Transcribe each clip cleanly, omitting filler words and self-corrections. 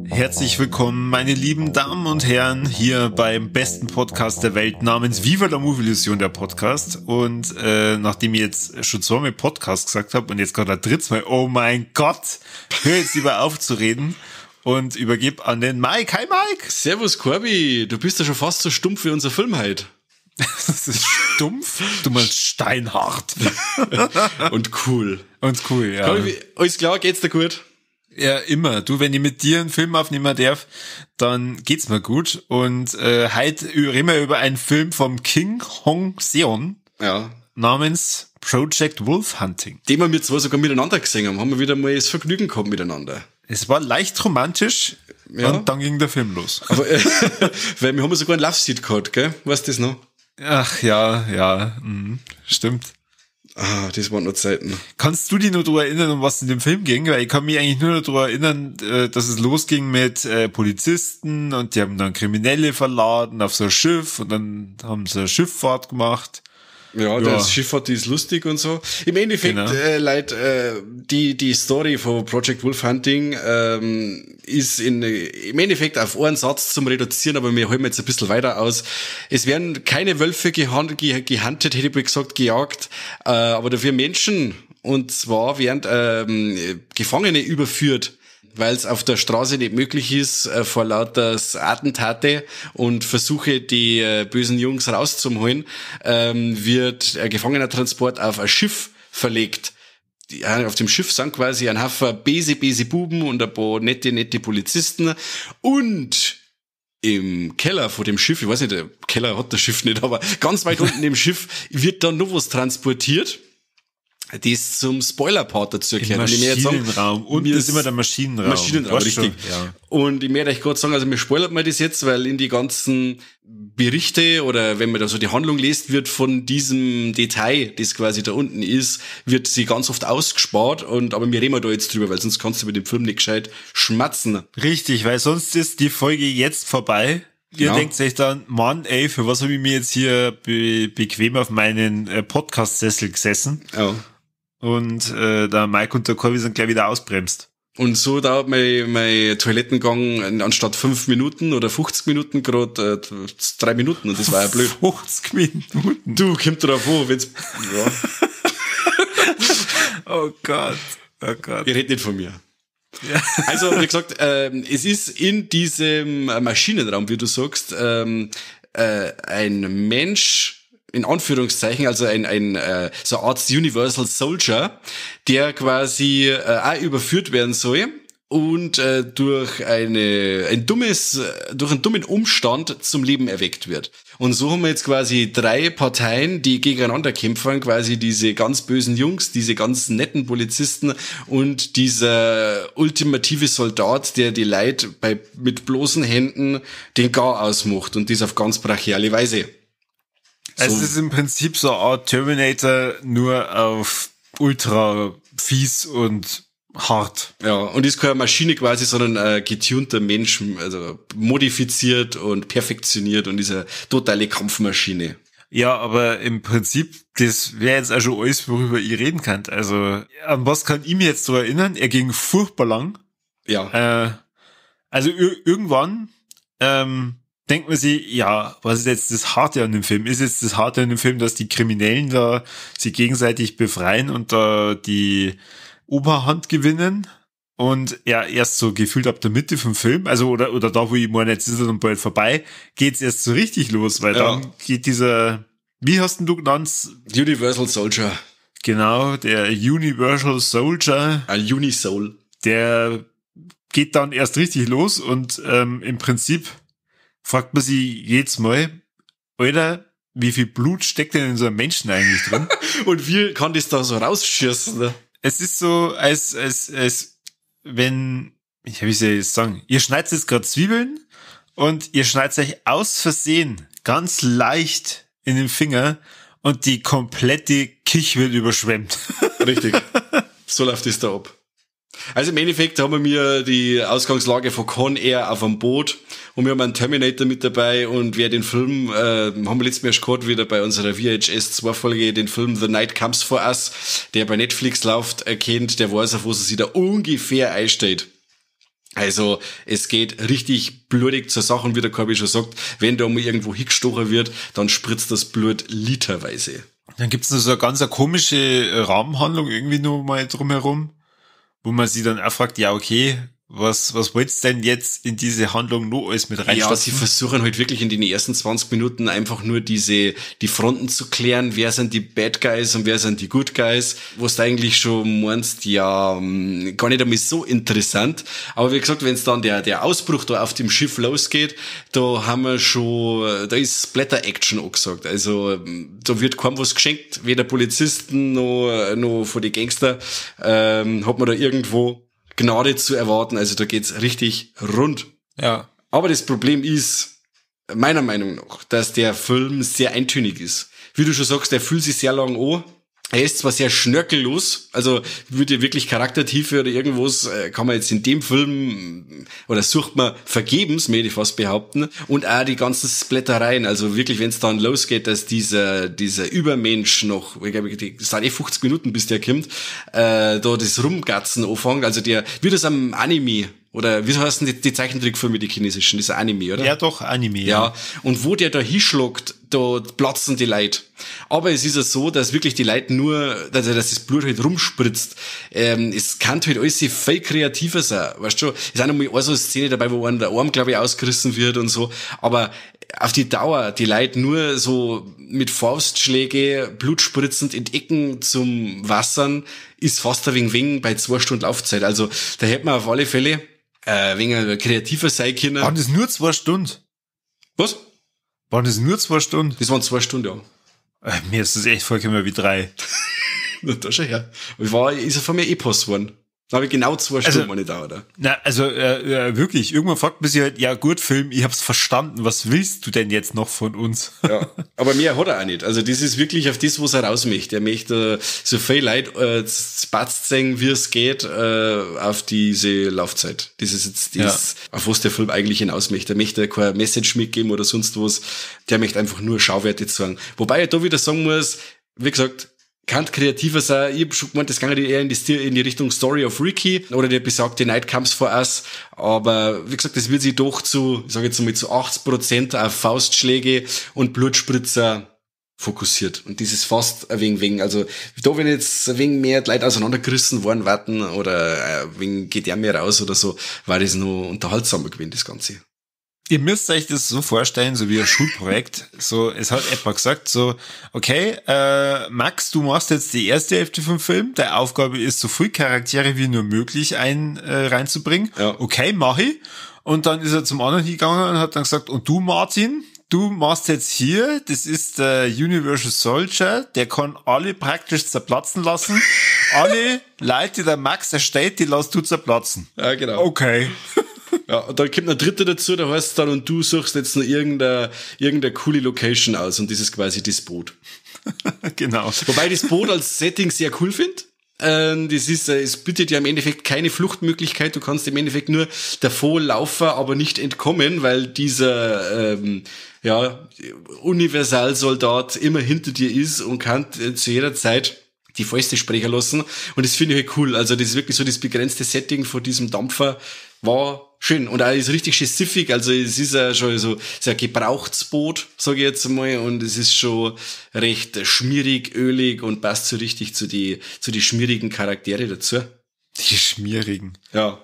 Herzlich willkommen, meine lieben Damen und Herren, hier beim besten Podcast der Welt namens Viva la Movilusion, der Podcast. Und nachdem ich jetzt schon zweimal Podcast gesagt habe und jetzt gerade ein drittes Mal, oh mein Gott, hör jetzt lieber auf zu reden und übergebe an den Mike. Hi Mike! Servus Corby, du bist ja schon fast so stumpf wie unser Film heute. Das ist stumpf? Du meinst steinhart. Und cool. Und cool, ja. Corby, alles klar, geht's dir gut? Ja, immer. Du, wenn ich mit dir einen Film aufnehmen darf, dann geht's mir gut. Und heute reden wir über einen Film vom King Hong Seon. Ja. Namens Project Wolf Hunting. Den wir zwar sogar miteinander gesehen haben, haben wir wieder mal das Vergnügen gehabt miteinander. Es war leicht romantisch, ja. Und dann ging der Film los. Aber, weil wir haben sogar einen Love Seat gehabt, gell? Weißt du das noch? Ach ja, ja, stimmt. Ah, das waren noch Zeiten. Kannst du dich noch daran erinnern, um was in dem Film ging? Weil ich kann mich eigentlich nur noch daran erinnern, dass es losging mit Polizisten und die haben dann Kriminelle verladen auf so ein Schiff und dann haben sie eine Schifffahrt gemacht. Ja, das Schifffahrt, die ist lustig und so. Im Endeffekt, genau. Leute, die Story von Project Wolf Hunting ist im Endeffekt auf einen Satz zum Reduzieren, aber wir holen jetzt ein bisschen weiter aus. Es werden keine Wölfe gehuntet, hätte ich gesagt, gejagt, aber dafür Menschen. Und zwar werden Gefangene überführt, weil es auf der Straße nicht möglich ist, vor lauter Attentate und Versuche, die bösen Jungs rauszuholen, wird ein Gefangenertransport auf ein Schiff verlegt. Auf dem Schiff sind quasi ein Haufen bese Buben und ein paar nette Polizisten und im Keller vor dem Schiff, ich weiß nicht, der Keller hat das Schiff nicht, aber ganz weit unten im Schiff wird dann noch was transportiert, das zum Spoiler-Part dazu erklärt. Maschinenraum. Und das ist immer der Maschinenraum. Maschinenraum, richtig. Ja. Und ich möchte euch gerade sagen, also mir spoilert mal das jetzt, weil in die ganzen Berichte oder wenn man da so die Handlung liest, wird von diesem Detail, das quasi da unten ist, wird sie ganz oft ausgespart. Und, aber wir reden da jetzt drüber, weil sonst kannst du mit dem Film nicht gescheit schmatzen. Richtig, weil sonst ist die Folge jetzt vorbei. Ihr denkt euch dann, Mann, ey, für was habe ich mir jetzt hier bequem auf meinen Podcast-Sessel gesessen? Ja. Und der Mike und der Corby sind gleich wieder ausbremst. Und so dauert mein Toilettengang anstatt 5 Minuten oder 50 Minuten gerade 3 Minuten. Und das war ja blöd. 50 Minuten? Du, kommt drauf an, wenn's... Ja. Oh Gott, oh Gott. Ihr redet nicht von mir. Ja. Also, wie gesagt, es ist in diesem Maschinenraum, wie du sagst, ein Mensch... in Anführungszeichen, also ein so eine Art Universal Soldier, der quasi auch überführt werden soll und durch einen dummen Umstand zum Leben erweckt wird. Und so haben wir jetzt quasi 3 Parteien, die gegeneinander kämpfen, quasi diese ganz bösen Jungs, diese ganz netten Polizisten und dieser ultimative Soldat, der die Leute mit bloßen Händen den Gar ausmacht und das auf ganz brachiale Weise. So. Es ist im Prinzip so eine Art Terminator, nur auf ultra fies und hart. Ja, und ist keine Maschine quasi, sondern ein getunter Mensch, also modifiziert und perfektioniert und ist eine totale Kampfmaschine. Ja, aber im Prinzip, das wäre jetzt auch schon alles, worüber ich reden kann. Also, an was kann ich mich jetzt so erinnern? Er ging furchtbar lang. Ja. Also irgendwann, denkt man sich, ja, was ist jetzt das Harte an dem Film? Ist jetzt das Harte an dem Film, dass die Kriminellen da sich gegenseitig befreien und da die Oberhand gewinnen? Und ja, erst so gefühlt ab der Mitte vom Film, also oder da, wo ich meine, jetzt ist er dann bald vorbei, geht's erst so richtig los, weil dann geht dieser, wie hast denn du genannt? Universal Soldier. Genau, der Universal Soldier. Ein Unisoul. Der geht dann erst richtig los und im Prinzip fragt man sich jedes Mal, Alter, wie viel Blut steckt denn in so einem Menschen eigentlich drin? Und wie kann das da so rausschießen? Ne? Es ist so, als wenn, wie soll ich jetzt sagen, ihr schneidet jetzt gerade Zwiebeln und ihr schneidet euch aus Versehen ganz leicht in den Finger und die komplette Kich wird überschwemmt. Richtig. So läuft es da ab. Also im Endeffekt haben wir die Ausgangslage von Con Air auf einem Boot und wir haben einen Terminator mit dabei und wer den Film, haben wir letztes Mal erst gehört, wieder bei unserer VHS 2 Folge, den Film The Night Comes For Us, der bei Netflix läuft, erkennt, der weiß, auf was er sich da ungefähr einstellt. Also es geht richtig blutig zur Sache und wie der Corby schon sagt, wenn da mal irgendwo hingestochen wird, dann spritzt das Blut literweise. Dann gibt's noch so eine ganz komische Rahmenhandlung irgendwie nur mal drumherum, wo man sich dann auch fragt, ja okay, was wollt's denn jetzt in diese Handlung noch alles mit reinstopfen? Ja, sie versuchen halt wirklich in den ersten 20 Minuten einfach nur die Fronten zu klären, wer sind die Bad Guys und wer sind die Good Guys, was du eigentlich schon meinst, ja, gar nicht einmal so interessant. Aber wie gesagt, wenn's dann der Ausbruch da auf dem Schiff losgeht, da haben wir schon, da ist Splatter-Action angesagt. Also, da wird kaum was geschenkt, weder Polizisten noch von den Gangster, hat man da irgendwo Gnade zu erwarten, also da geht's richtig rund. Ja. Aber das Problem ist, meiner Meinung nach, dass der Film sehr eintönig ist. Wie du schon sagst, der fühlt sich sehr lang an. Er ist zwar sehr schnörkellos, also würde wirklich Charaktertiefe oder irgendwas, kann man jetzt in dem Film, oder sucht man vergebens, möchte ich fast behaupten, und auch die ganzen Splattereien, also wirklich, wenn es dann losgeht, dass dieser Übermensch noch, ich glaube, das sind 50 Minuten, bis der kommt, da das Rumgatzen anfängt, also der, wie das am Anime, oder wie heißen die Zeichentrickfilme, die chinesischen, das ist Anime, oder? Ja, doch, Anime. Ja, und wo der da hinschlägt, da platzen die Leute. Aber es ist ja so, dass wirklich die Leute nur, also dass das Blut halt rumspritzt. Es kann halt alles viel kreativer sein, weißt du? Es ist auch nochmal so eine Szene dabei, wo einem der Arm, glaube ich, ausgerissen wird und so. Aber auf die Dauer, die Leute nur so mit Faustschläge, blutspritzend in Ecken zum Wassern, ist fast ein wenig bei 2 Stunden Laufzeit. Also da hätte man auf alle Fälle wegen kreativer sein können. Waren das nur 2 Stunden? Was? Waren das nur 2 Stunden? Das waren 2 Stunden, ja. Mir ist das echt vollkommen wie 3. Na, da schon her. Ist ja von mir Epos geworden. Da habe ich genau 2 Stunden meine Dauer, oder? Na, also wirklich, irgendwann fragt man sich halt, ja gut, Film, ich hab's verstanden, was willst du denn jetzt noch von uns? Ja, aber mehr hat er auch nicht. Also das ist wirklich auf das, was er raus möchte. Er möchte so viel Leute spatzt sehen, wie es geht, auf diese Laufzeit. Das ist jetzt das, ja, auf was der Film eigentlich hinaus möchte. Er möchte keine Message mitgeben oder sonst was. Der möchte einfach nur Schauwerte zeigen. Wobei ich da wieder sagen muss, wie gesagt, kann kreativer sein. Ich hab schon gemeint, das ging eher in die Richtung Story of Ricky oder der besagte Night Comes for Us. Aber wie gesagt, das wird sich doch zu, ich sage jetzt mal, zu 80% auf Faustschläge und Blutspritzer fokussiert. Und das ist fast ein wenig, also da, wenn jetzt ein wenig mehr Leute auseinandergerissen worden warten oder ein wenig geht der mehr raus oder so, war das noch unterhaltsamer gewesen, das Ganze. Ihr müsst euch das so vorstellen, so wie ein Schulprojekt. So, es hat jemand gesagt, so, okay, Max, du machst jetzt die erste Hälfte vom Film. Deine Aufgabe ist, so viel Charaktere wie nur möglich reinzubringen. Ja. Okay, mach ich. Und dann ist er zum anderen gegangen und hat dann gesagt, und du, Martin, du machst jetzt hier, das ist der Universal Soldier, der kann alle praktisch zerplatzen lassen. Alle Leute, die der Max erstellt, die lässt du zerplatzen. Ja, genau. Okay. Ja, und dann kommt ein Dritter dazu, der heißt dann, und du suchst jetzt noch irgendeine coole Location aus und das ist quasi das Boot. Genau. Wobei ich das Boot als Setting sehr cool finde. Das ist, es bietet ja im Endeffekt keine Fluchtmöglichkeit. Du kannst im Endeffekt nur davor laufen, aber nicht entkommen, weil dieser Universalsoldat immer hinter dir ist und kann zu jeder Zeit die Fäuste sprechen lassen. Und das finde ich halt cool. Also das ist wirklich so das begrenzte Setting von diesem Dampfer war schön. Und auch ist richtig schön siffig. Also es ist ja schon so, es ist ein Gebrauchsboot, sage ich jetzt mal. Und es ist schon recht schmierig, ölig und passt so richtig zu die schmierigen Charaktere dazu. Die schmierigen. Ja.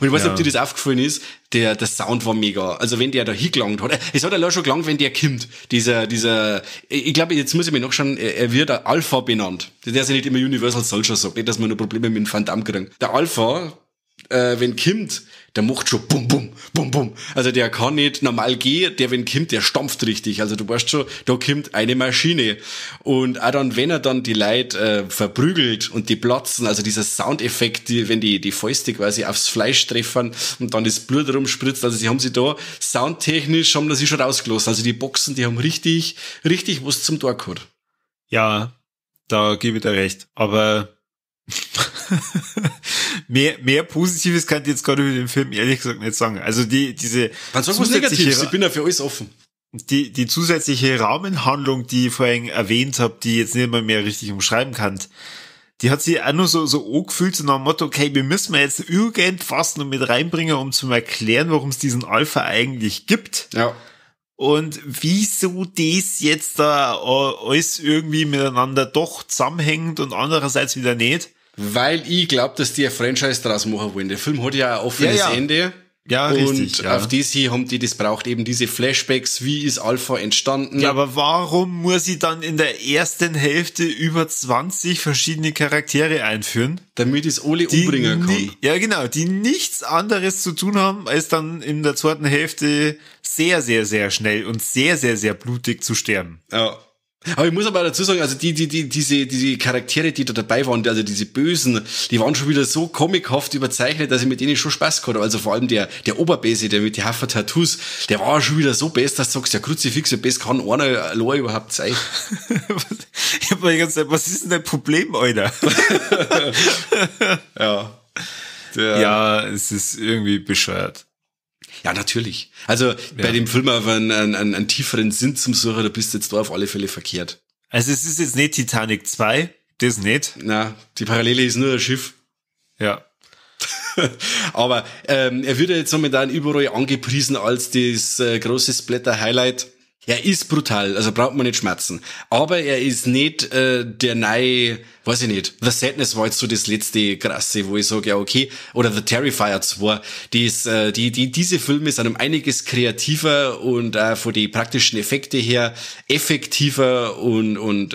Und ich weiß nicht, ob dir das aufgefallen ist, der Sound war mega. Also wenn der da hingelangt hat, es hat allein schon gelangt, wenn der kommt. Dieser, ich glaube, jetzt muss ich mich nachschauen, er wird Alpha benannt. Der ist ja nicht immer Universal Soldier sagt, nicht, dass wir nur Probleme mit dem Van Damme kriegen. Der Alpha, wenn kommt, der macht schon bum, bum, bum, bum. Also der kann nicht normal gehen, der, wenn kommt, der stampft richtig. Also du weißt schon, da kommt eine Maschine. Und auch dann, wenn er dann die Leute verprügelt und die platzen, also dieser Soundeffekt, wenn die Fäuste quasi aufs Fleisch treffen und dann das Blut rumspritzt, also sie haben sich da soundtechnisch, haben das sich schon rausgelassen. Also die Boxen, die haben richtig, richtig was zum Tor gehabt. Ja, da gebe ich dir recht. Aber mehr Positives kann ich jetzt gerade über den Film ehrlich gesagt nicht sagen. Also diese Dann sag was Negatives, ich bin ja für alles offen. Die zusätzliche Rahmenhandlung, die ich vorhin erwähnt habe, die ich jetzt nicht mal mehr richtig umschreiben kann, die hat sich auch nur so angefühlt, so nach dem Motto, okay, wir müssen jetzt irgendwas noch mit reinbringen, um zu erklären, warum es diesen Alpha eigentlich gibt. Ja. Und wieso das jetzt da alles irgendwie miteinander doch zusammenhängt und andererseits wieder nicht. Weil ich glaube, dass die ein Franchise draus machen wollen. Der Film hat ja ein offenes Ende. Ja, und richtig. Ja. Auf das hier haben die das braucht, eben diese Flashbacks, wie ist Alpha entstanden. Ja, aber warum muss ich dann in der ersten Hälfte über 20 verschiedene Charaktere einführen? Damit ich es alle umbringen kann. Ja, genau, die nichts anderes zu tun haben, als dann in der zweiten Hälfte sehr, sehr, sehr schnell und sehr, sehr, sehr blutig zu sterben. Ja. Aber ich muss aber dazu sagen, also diese Charaktere, die da dabei waren, also diese Bösen, die waren schon wieder so comichaft überzeichnet, dass ich mit denen schon Spaß gehabt habe. Also vor allem der Oberbese, der mit den Haufen Tattoos, der war schon wieder so best, dass du sagst, ja Kruzifix, so best kann einer allein überhaupt sein. Ich hab mir die ganze Zeit, was ist denn dein Problem, Alter? Ja. Ja, es ist irgendwie bescheuert. Ja, natürlich. Also bei dem Film auf einen tieferen Sinn zum Suchen, da bist du jetzt da auf alle Fälle verkehrt. Also es ist jetzt nicht Titanic 2, das nicht. Na, die Parallele ist nur ein Schiff. Ja. Aber er wird ja jetzt momentan überall angepriesen als das große Splatter-Highlight. Er ist brutal, also braucht man nicht schmerzen. Aber er ist nicht der neue, weiß ich nicht, The Sadness war jetzt so das letzte krasse, wo ich sage, ja okay, oder The Terrifier 2, diese Filme sind um einiges kreativer und auch von den praktischen Effekte her effektiver und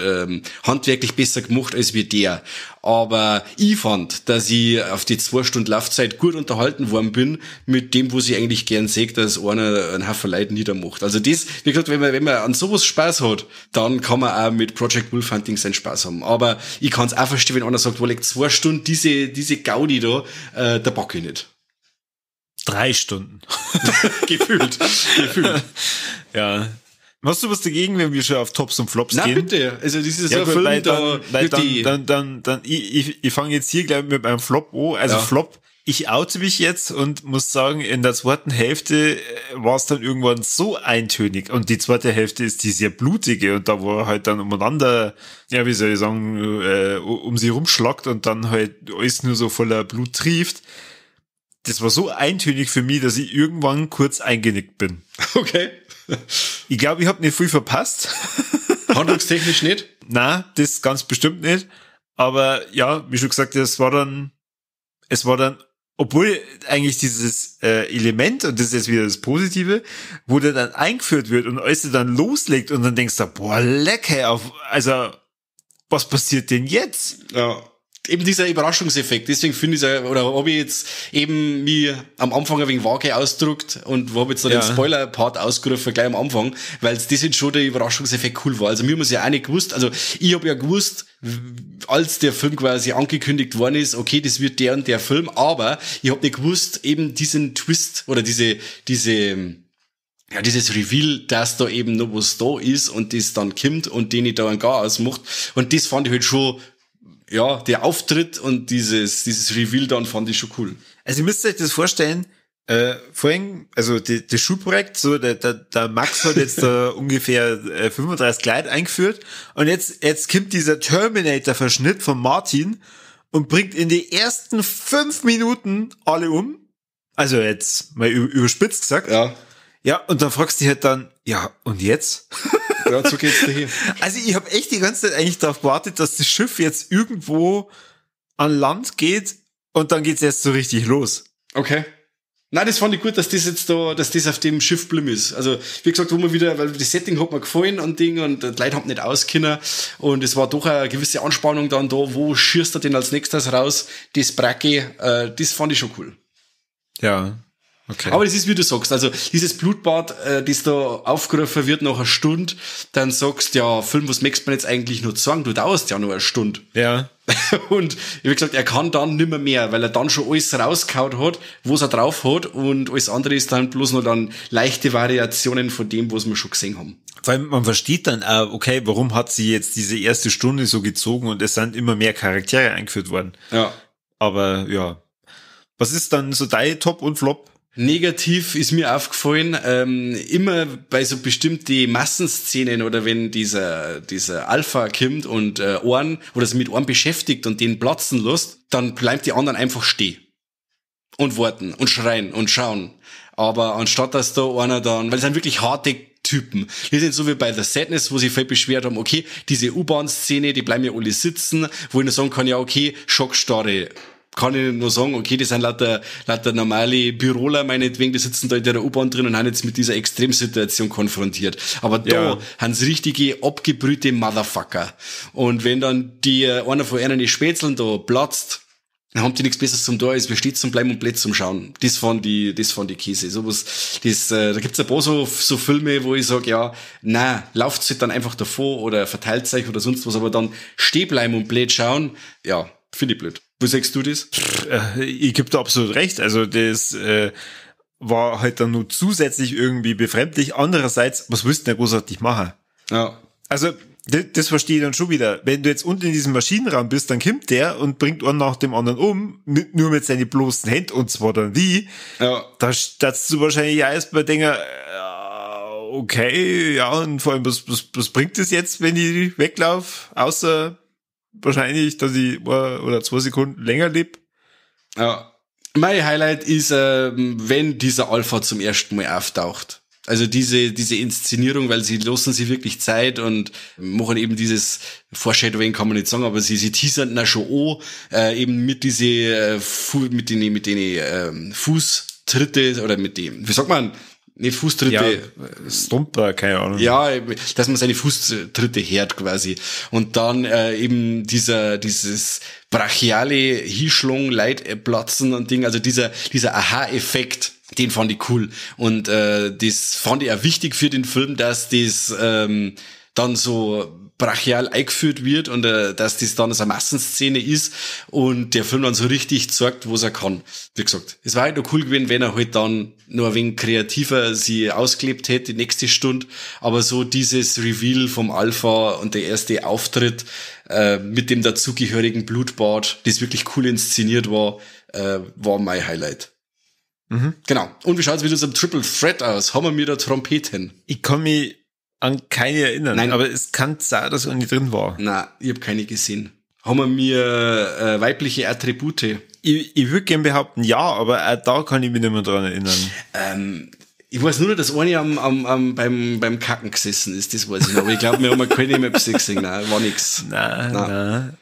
handwerklich besser gemacht als wie der. Aber ich fand, dass ich auf die 2 Stunden Laufzeit gut unterhalten worden bin mit dem, was ich eigentlich gern sehe, dass einer einen Haufen Leute niedermacht. Also das, wie gesagt, wenn man an sowas Spaß hat, dann kann man auch mit Project Wolf Hunting seinen Spaß haben. Aber ich kann es auch verstehen, wenn einer sagt, wo liegt 2 Stunden diese Gaudi da, da bock ich nicht. 3 Stunden. Gefühlt. Ja. Hast du was dagegen, wenn wir schon auf Tops und Flops gehen? Nein, bitte. Also, das ist ja, so ein gut, Film, weil da... Dann, ich fange jetzt hier gleich mit meinem Flop an. Also ja. Flop, ich oute mich jetzt und muss sagen, in der zweiten Hälfte war es dann irgendwann so eintönig. Und die zweite Hälfte ist die sehr blutige und da, wo er halt dann umeinander, ja, wie soll ich sagen, um sie rumschlagt und dann halt alles nur so voller Blut trieft. Das war so eintönig für mich, dass ich irgendwann kurz eingenickt bin. Okay. Ich glaube, ich habe nicht viel verpasst. Handlungstechnisch nicht? Nein, das ganz bestimmt nicht. Aber ja, wie schon gesagt, es war dann, obwohl eigentlich dieses Element, und das ist jetzt wieder das Positive, wo der dann eingeführt wird und alles dann loslegt und dann denkst du, boah, lecker, also was passiert denn jetzt? Ja. Eben dieser Überraschungseffekt, deswegen finde ich es, oder habe ich jetzt eben mir am Anfang ein wenig vage ausgedrückt und habe jetzt noch den Spoiler-Part ausgerufen, gleich am Anfang, weil das jetzt schon der Überraschungseffekt cool war. Also mir haben es ja auch nicht gewusst, also ich habe ja gewusst, als der Film quasi angekündigt worden ist, okay, das wird der und der Film, aber ich habe nicht gewusst, eben diesen Twist oder dieses Reveal, dass da eben noch was da ist und das dann kommt und den ich da einen Gar ausmacht. Und das fand ich halt schon, ja, der Auftritt und dieses Reveal dann fand ich schon cool. Also ihr müsst euch das vorstellen, vorhin, also das Schulprojekt, so der Max hat jetzt da ungefähr 35 Leute eingeführt und jetzt kommt dieser Terminator-Verschnitt von Martin und bringt in die ersten 5 Minuten alle um. Also jetzt mal überspitzt gesagt. Ja. Ja, und dann fragst du dich halt dann, ja, und jetzt? Ja, so geht's dahin. Also ich habe echt die ganze Zeit eigentlich darauf gewartet, dass das Schiff jetzt irgendwo an Land geht und dann geht's erst so richtig los. Okay. Nein, das fand ich gut, dass das jetzt da, dass das auf dem Schiff blimm ist. Also, wie gesagt, wo man wieder, weil das Setting hat mir gefallen und Ding und die Leute haben nicht auskennen und es war doch eine gewisse Anspannung dann da, wo schießt er denn als nächstes raus? Das Bracke, das fand ich schon cool. Ja. Okay. Aber das ist, wie du sagst, also dieses Blutbad, das da aufgerufen wird nach einer Stunde, dann sagst du, ja, Film, was möchtest du mir jetzt eigentlich noch sagen? Du dauerst ja nur eine Stunde. Ja. Und wie gesagt, er kann dann nimmer mehr, weil er dann schon alles rausgehauen hat, was er drauf hat, und alles andere ist dann bloß noch dann leichte Variationen von dem, was wir schon gesehen haben. Weil man versteht dann auch, okay, warum hat sie jetzt diese erste Stunde so gezogen und es sind immer mehr Charaktere eingeführt worden. Ja. Aber ja. Was ist dann so dein Top und Flop? Negativ ist mir aufgefallen, immer bei so bestimmte Massenszenen oder wenn dieser Alpha kommt und Ohren oder sich mit Ohren beschäftigt und den platzen lässt, dann bleiben die anderen einfach stehen und warten und schreien und schauen. Aber anstatt dass da einer dann, weil es sind wirklich harte Typen. Die sind so wie bei The Sadness, wo sie voll beschwert haben, okay, diese U-Bahn-Szene, die bleiben ja alle sitzen, wo ich nur sagen kann, ja okay, Schockstarre. Kann ich nur sagen, okay, die sind lauter normale Büroler, meinetwegen, die sitzen da in der U-Bahn drin und haben jetzt mit dieser Extremsituation konfrontiert. Aber da haben sie richtige abgebrühte Motherfucker. Und wenn dann die einer von einer die Spätzeln da platzt, dann haben die nichts Besseres zum da, als wir stehen zum Bleiben und blöd zum Schauen. Das fand ich Käse. Sowas, da gibt's ein paar so Filme, wo ich sag, ja, na, lauft's halt dann einfach davor oder verteilt euch oder sonst was, aber dann stehen bleiben und blöd schauen, ja, finde ich blöd. Wo sagst du das? Ich geb da absolut recht. Also das war halt dann nur zusätzlich irgendwie befremdlich. Andererseits, was willst du denn großartig machen? Ja. Also das verstehe ich dann schon wieder. Wenn du jetzt unten in diesem Maschinenraum bist, dann kommt der und bringt einen nach dem anderen um, nur mit seinen bloßen Händen, und zwar dann wie. Ja. Da darfst du wahrscheinlich auch erstmal denken, okay, ja, und vor allem, was bringt das jetzt, wenn ich weglaufe? Außer wahrscheinlich, dass ich 1 oder 2 Sekunden länger lebe. Ja. Mein Highlight ist, wenn dieser Alpha zum ersten Mal auftaucht. Also diese Inszenierung, weil sie lassen sich wirklich Zeit und machen eben dieses Foreshadowing, kann man nicht sagen, aber sie teasern da schon an, eben mit diese mit den Fußtritte oder mit dem, wie sagt man, nicht Fußtritte. Ja, Stomper, keine Ahnung. Ja, dass man seine Fußtritte hört quasi. Und dann eben dieses brachiale Hinschlung, Leitplatzen und Ding, also dieser Aha-Effekt, den fand ich cool. Und das fand ich auch wichtig für den Film, dass das dann so brachial eingeführt wird und dass das dann so eine Massenszene ist und der Film dann so richtig zeigt, was er kann. Wie gesagt, es war halt noch cool gewesen, wenn er halt dann nur ein wenig kreativer sie ausgelebt hätte, die nächste Stunde, aber so dieses Reveal vom Alpha und der erste Auftritt mit dem dazugehörigen Blutbad, das wirklich cool inszeniert war, war mein Highlight. Mhm. Genau. Und wie schaut's mit unserem Triple Threat aus? Haben wir wieder Trompeten? Ich kann mich an keine erinnern. Nein. Aber es kann sein, dass eine drin war. Nein, ich habe keine gesehen. Haben wir mir weibliche Attribute? Ich würde gerne behaupten, ja, aber auch da kann ich mich nicht mehr dran erinnern. Ich weiß nur, dass eine beim Kacken gesessen ist, das weiß ich noch. Aber ich glaube, wir haben keine Möpse gesehen. Nein, war nix. Nein.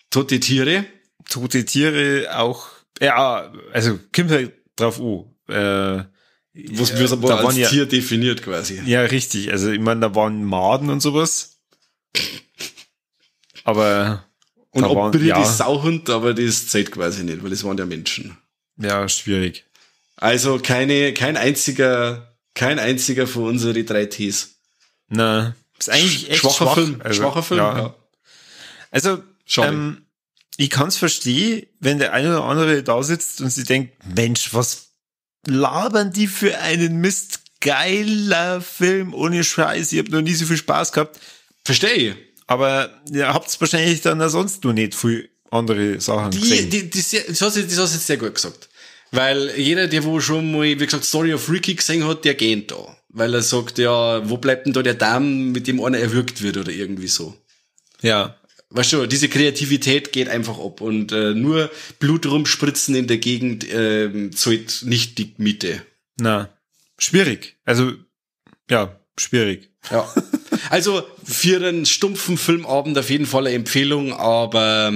Tote Tiere? Tote Tiere auch. Ja, also kommt halt drauf an. Was wir aber als Tier definiert quasi. Ja, richtig. Also ich meine, da waren Maden und sowas. Aber und ob die Sauhund, aber das zählt quasi nicht, weil das waren ja Menschen. Ja, schwierig. Also kein einziger von unseren 3 Ts. Na, ist eigentlich echt schwacher schwach. Film. Also, schwacher Film, ja. Also, ich kann's verstehen, wenn der eine oder andere da sitzt und sich denkt, Mensch, was labern die für einen Mist? Geiler Film, ohne Scheiß, ich hab noch nie so viel Spaß gehabt. Verstehe ich. Aber ihr habt's wahrscheinlich dann auch sonst noch nicht viel andere Sachen gesehen. Das hast du jetzt sehr gut gesagt. Weil jeder, der wo schon mal, wie gesagt, Story of Ricky gesehen hat, der geht da. Weil er sagt, ja, wo bleibt denn da der Darm, mit dem einer erwürgt wird oder irgendwie so. Ja. Weißt du, diese Kreativität geht einfach ab und nur Blut rumspritzen in der Gegend zahlt nicht die Miete. Na, schwierig. Also, ja, schwierig. Ja. Also für einen stumpfen Filmabend auf jeden Fall eine Empfehlung, aber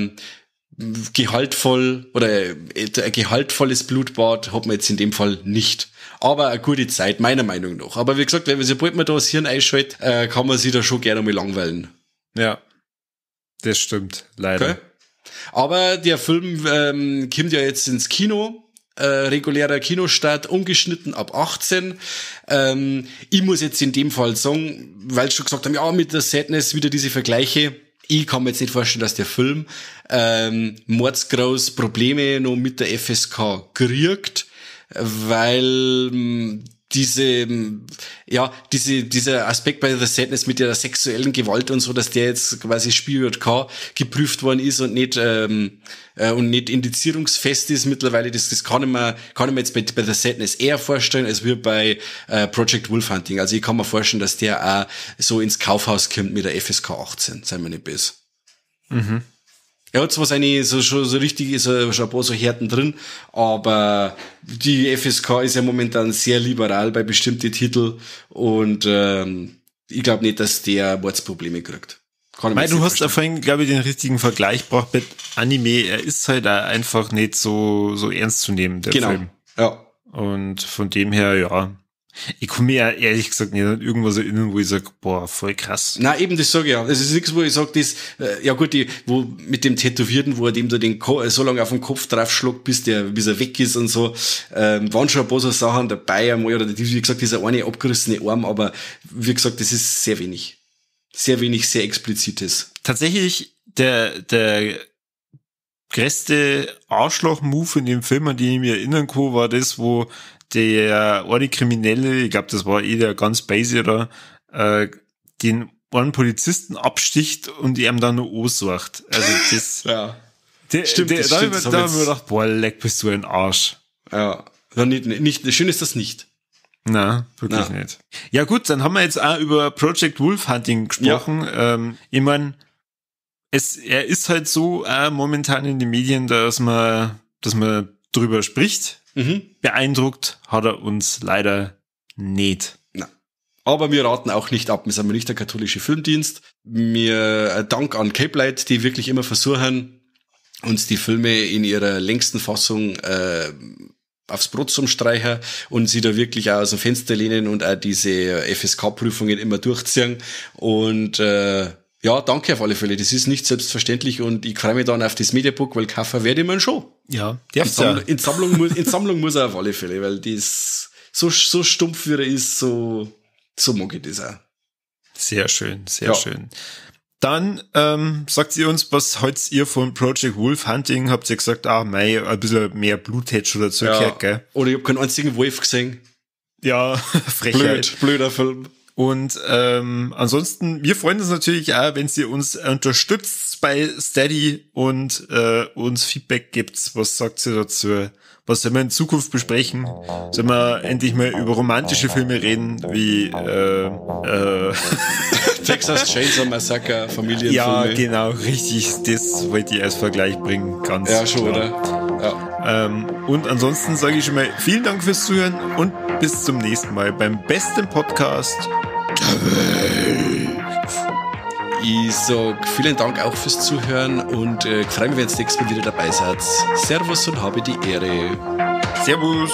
gehaltvoll oder ein gehaltvolles Blutbad hat man jetzt in dem Fall nicht. Aber eine gute Zeit, meiner Meinung nach. Aber wie gesagt, wenn man sobald man da das Hirn einschaltet, kann man sich da schon gerne mal langweilen. Ja. Das stimmt, leider. Okay. Aber der Film kommt ja jetzt ins Kino, regulärer Kinostart, ungeschnitten ab 18. Ich muss jetzt in dem Fall sagen, weil sie schon gesagt haben, ja, mit der Sadness wieder diese Vergleiche. Ich kann mir jetzt nicht vorstellen, dass der Film mordsgroß Probleme noch mit der FSK kriegt, weil dieser Aspekt bei The Sadness mit der sexuellen Gewalt und so, dass der jetzt quasi Spiel JK geprüft worden ist und nicht indizierungsfest ist mittlerweile, das kann ich mir jetzt bei The Sadness eher vorstellen, als wir bei Project Wolf Hunting. Also ich kann mir vorstellen, dass der auch so ins Kaufhaus kommt mit der FSK 18, sei mir nicht böse. Mhm. Er hat zwar seine, so, schon so richtig, ist er schon ein paar so Härten drin, aber die FSK ist ja momentan sehr liberal bei bestimmten Titeln und ich glaube nicht, dass der Mordsprobleme kriegt. Weil du hast da vorhin, glaube ich, den richtigen Vergleich gebracht mit Anime. Er ist halt einfach nicht so ernst zu nehmen, der Film. Ja. Und von dem her, ja. Ich komme mir ja ehrlich gesagt nicht an irgendwas erinnern, wo ich sage, boah, voll krass. Na eben, das sage ich ja. Das ist nichts, wo ich sage, das, ja gut, die, wo mit dem Tätowierten, wo er dem da den so lange auf den Kopf draufschlägt, bis er weg ist und so, waren schon ein paar so Sachen dabei einmal, oder wie gesagt, dieser eine abgerissene Arm, aber wie gesagt, das ist sehr wenig. Sehr wenig, sehr explizites. Tatsächlich, der größte Arschloch-Move in dem Film, an den ich mich erinnern kann, war das, wo der eine Kriminelle, ich glaube, das war eh der ganz basic da, den einen Polizisten absticht und ihm dann noch ansucht. Also das, ja. Stimmt, da habe ich mir gedacht, boah, leck, bist du ein Arsch. Ja, nicht, schön ist das nicht. Na, wirklich nicht. Ja gut, dann haben wir jetzt auch über Project Wolf Hunting gesprochen. Ja. Ich meine, er ist halt so auch momentan in den Medien, dass man drüber spricht. Mhm. Beeindruckt hat er uns leider nicht. Na. Aber wir raten auch nicht ab. Wir sind nicht der katholische Filmdienst. Wir Dank an Capelight, die wirklich immer versuchen, uns die Filme in ihrer längsten Fassung aufs Brot zum Streicher und sie da wirklich auch aus dem Fenster lehnen und auch diese FSK-Prüfungen immer durchziehen. Und ja, danke auf alle Fälle. Das ist nicht selbstverständlich und ich freue mich dann auf das Mediabook, weil kaufen werde ich mir schon. Ja, in Sammlung muss er auf alle Fälle, weil das so stumpf wie er ist, so mag ich das auch. Sehr schön, sehr schön. Dann sagt ihr uns, was haltet ihr von Project Wolf Hunting? Habt ihr gesagt, mei, ein bisschen mehr Blut hätte schon dazu gehört, gell? Oder ich hab keinen einzigen Wolf gesehen. Ja, Frechheit. Blöder Film. Und ansonsten, wir freuen uns natürlich auch, wenn ihr uns unterstützt bei Steady und uns Feedback gibt. Was sagt ihr dazu? Was sollen wir in Zukunft besprechen? Sollen wir endlich mal über romantische Filme reden, wie Texas Chainsaw Massacre, Familienfilme. Ja, genau, richtig. Das wollte ich als Vergleich bringen. Ganz ja, schon, klar. Oder? Ja. Und ansonsten sage ich schon mal vielen Dank fürs Zuhören und bis zum nächsten Mal beim besten Podcast der Welt. Ich sag vielen Dank auch fürs Zuhören und freue mich, wenn ihr das nächste Mal wieder dabei seid. Servus und habe die Ehre. Servus.